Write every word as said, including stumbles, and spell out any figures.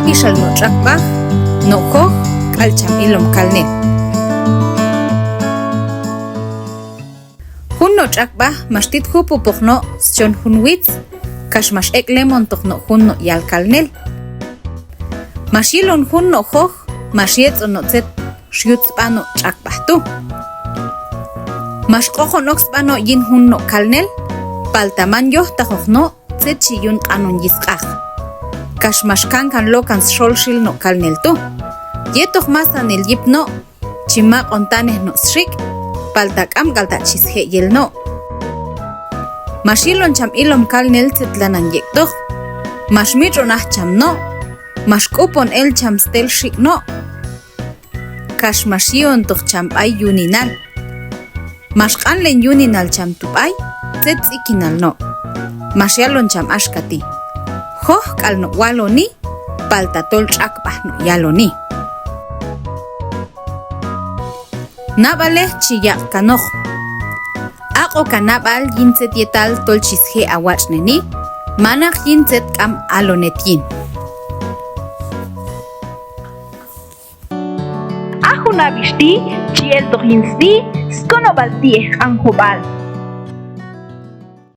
Ixal no' tx'akb'aj, no' joj k'al cham ilom kalnel. Jun no' tx'akb'aj max tit jupupoq no' schon jun witz, kax max ek' lemontoq no' jun no' yal kalnel. Max yilon jun no' joj max yetz'on no' tzet xyut sb'a no' tx'akb'aj tu'. Max q'oqon ok sb'a no' yin jun no' kalnel, palta man yojtaqoq no' tzet chi yun q'anon yisq'aq. Kax max kankan lokan sxol xil no' kalnel tu'. Yetoq masanil yip no' chi maq'ontanej no' sxik', palta k'am k'al ta' chi sje' yel no'. Max yilon cham ilom kalnel tzet lanan yek'toq. Max mitx'on aj cham no', max k'upon el cham stel xik' no', kax max yi'ontoq cham b'ay yuninal. Max q'anlen yuninal cham tu' b'ay tzet tz'ikinal no'. Max yalon cham axka ti': Joj k'al no' waloni, palta tol tx'akb'aj no' yaloni. Nab'alej chi yaq' kanoq. Aq'ok ha nab'al yin tzet yetal tol chi sje' ha watx'neni, manaq yin tzet k'am alon het yin. A jun ab'ix ti' chi eltoq yin sb'i skonob'al ti'ej Q'anjob'al.